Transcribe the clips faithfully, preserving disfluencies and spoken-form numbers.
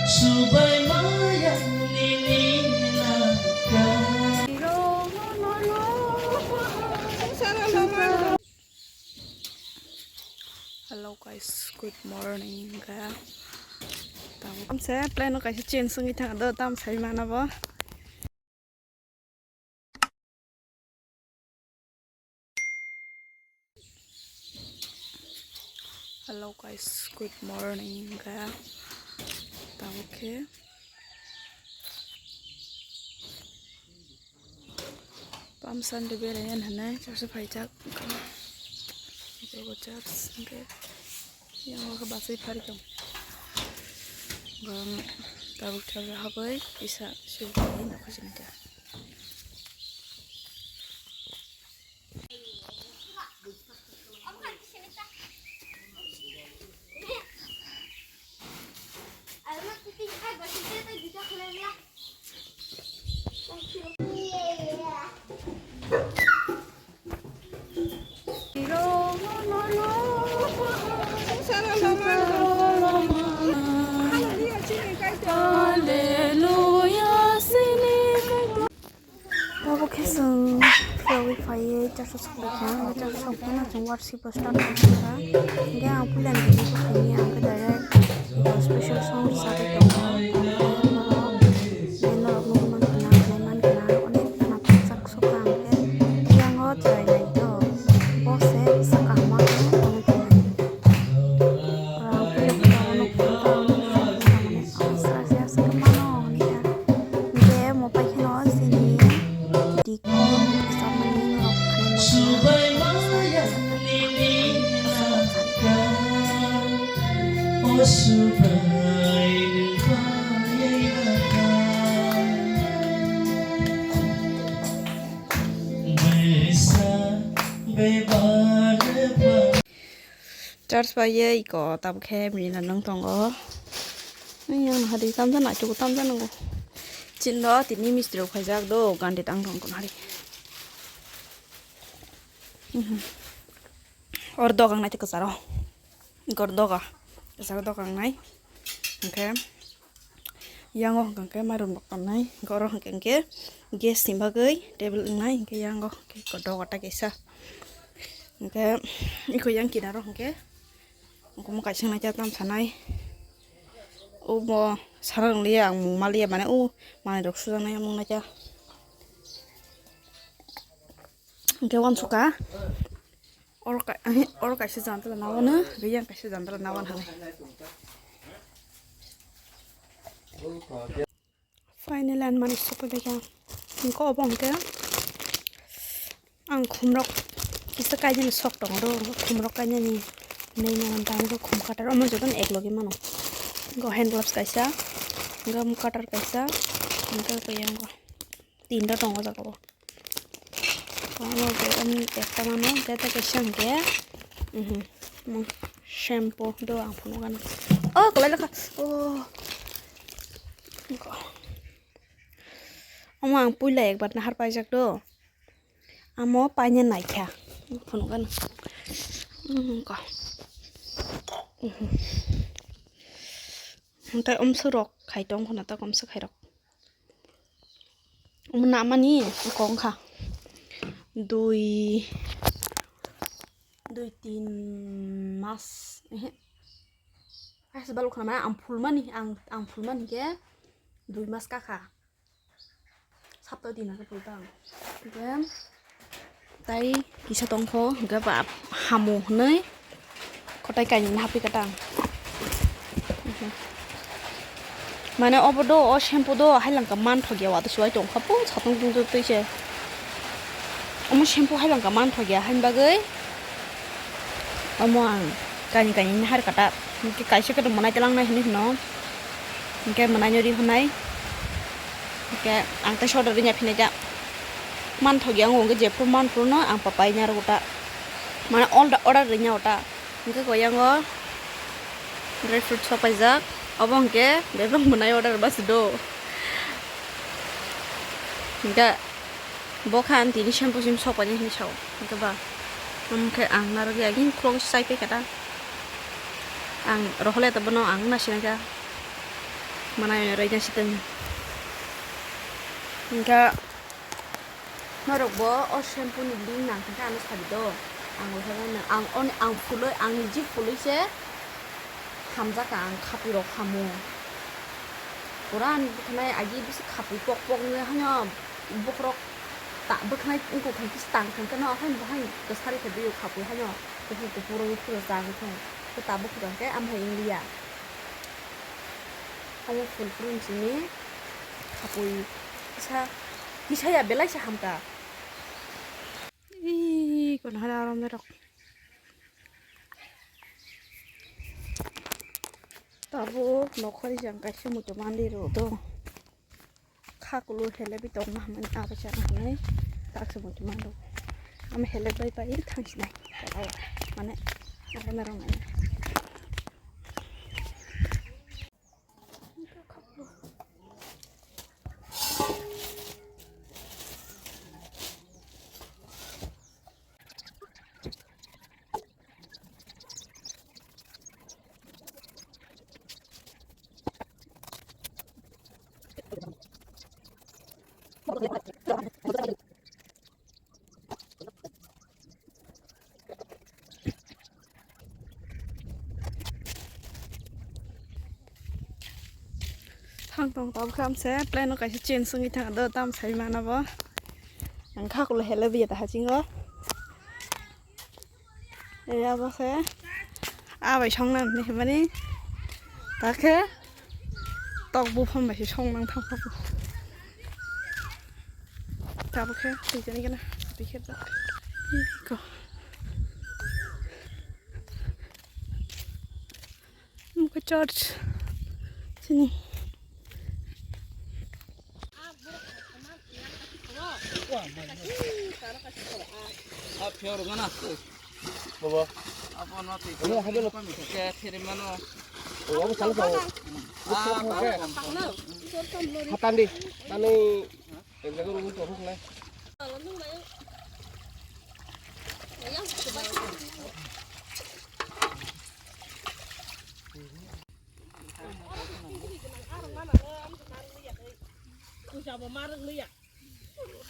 Subai maya nini langka. Hello guys, good morning. Tam se plan no kaisa change wngwi thang do, tam sai mana bo. Hello guys, good morning. Ga tamo khe Palm Sunday berayan hanai church phaijak. Jogo church hingke yang o basai phari tong. Gam tabuk church haboi isa sibui nokho sinita. Abo khe chwng phiyogwi phaiwi church o sokphaikha, church o sokphano chwng worship bo start khaikha. Hingkhe ang puilani video bo khaimya, ang khe direct special song rwchapwi tongo. Norok nugwi mankha na, khnai mankha na, onek khna thangchak sokha ang khe. Yang o chwrai naithok, bo se kisa kaham khe tongwi tongnai. Ang puila puila o nuk phuru ta, o nuk phuru ta, mane, aswk aswk aswk khe mano hwnwi kha. Hingkhe omo pai kheno chini Dikon samani rok khnai mano. Church bai ye iko tabuk khe mila nang tongo. Nang yang hari tamjani, chuku tamjani nango. Chindo tini mistri rok phaijak do, gandhi tang tong kon hari. Mhm. Or dogang nai te kwcharo. Gor doga. Kwcharo dogang nai. Hingkhe yango hingkhe mairum rok tonnai. Hingkhe oro hingkhe, hingkhe gas ni bagwi table wngnai. Hingkhe yango hingkhe doga ta kaisa. Hingkhe iko yang kinaro hingkhe. Omo kaisa nai ta tam sanai. Obo sara wng liya ang mung ma liya mane o manwi rok sujaknai mung nai ta. Hingke wansukha. Oro ka-, oro kaisa jandala nabana, riyang kaisa jandala nabana hai. Finally, ani mani sokoi bai kha. Hingke obo hingke ang khumrok kisa kainani sok tongo do, khumrok kainani nei nang dam khe khum katar omo jotono ek logi mano. Hingke hand gloves kaisa, hingke omo cutter kaisa, hingke koi yango tinta tongo jaga o. Omo khe, um, ekta mano, tei tei kaisa hwnkhe, mhm, omo shampoo do ang phunukgano. Oh, kwlai lekha. Oh. Omo ang puila ekbar nahar paijak do. Amo paina naikha. Phunukgano. Mhm, ko. Mhm. Tei omswk rok khai tong khuna, ta omswk khai rok. Omo namani kong kha. Dui, dui tin mas, ehe. Kaisa balok khna mane ang phulmani, ang, ang phulmani khe dui mas kakha. Sapta din khe phulta ang. Then, Tai kisa tongkho, hingke ba hamo hwnwi kotai kainwi hapwi kha ta ang. Mane obo do, o shampoo do hailangkha manthok ya, watwi suwai tongkha, pung satung tungtwi twi se. Omo shampoo hailangkha manthok ya, haini bagwi omo ang kainwi kainwi nahar kha ta. Hingke kaisa khe tongma nai tei langnai hwnwi hwno. Hingke mwnaino ri hwnai. Hingke ang tei soda ringya phinai ta. Manthok ya, ang hwnkhe jephuru manphuru no ang papai nya rwgo ta. Mane order, order ringya o ta. Hingke koi yango dry fruit sok paijak. Obo hingke bebak mwnaino order basi do. Hingke bo kha ang tini shampoo sim sok painai hinwi sao. Hingke ba. Hingke ang narwgwi agini khulogwi chai paikha ta. Ang rohole ta bono ang nasinai kha. Manai raida siteng. Hingka norok bo o shampoo ni link nang hingka ano sabi do. Ang o jaga nang, ang oni, ang fuloi, ang niji fuloi se hamjak ang khapui rok hamo. Pura ani bwkhanai agi bisi khapui pok pok nwi hano bokhorok ta bwkhanai wngkuk hai kisa tang thang khe no, haino bo haino kwsari khe biyo khapui haino kuphur kuphur rwi phuru chang thung. Khe ta bukhuk rok khe amhai wng liya. Omo phul phuru simi khapui kisa, kisa ya belai se hamka. Ih, kono hara arom rok. Tabuk nokhori jang kaisa muitu mandi rw do. Khakulu helebi tongma hwnmani abo chana hwnwi taksa muitu mando. Ama helek bai pai thangsinai. Mane, abo narwknai. Thang tong tabukhe amse plane o kaisa change wngwi thang do, tam sai mano bo. Ang khakulo helebiya ta hachingo. E abo khe abai songna hinwi hwnmani. Takhe tok buphang bai se songnang thangkha bo. Tabukhe twijani gana twi khe jak. Iko. Omo khe church chini. Bobo. Abo no twi. Omo habe lo. Khe thiri mano. Omo salo sao. Ah, Hatandi. Tani. Ek jaga room to huk nai.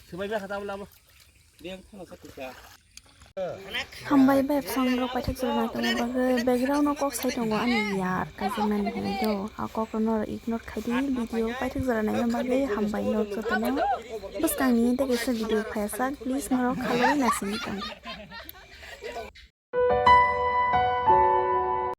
Swbai ba khata labo. Beng phano sa tisa. Hambai bai bwskango paithak jora nai tongna bagwi background o kok sai tongo ani yar kaisa mani hinwi do. A kok no norok ignore khai di, video paithak jora naina bagwi hambai norok jotono. Bwskangni tei kaisa video phaiya sak, please norok khalwi naisingwi tong di.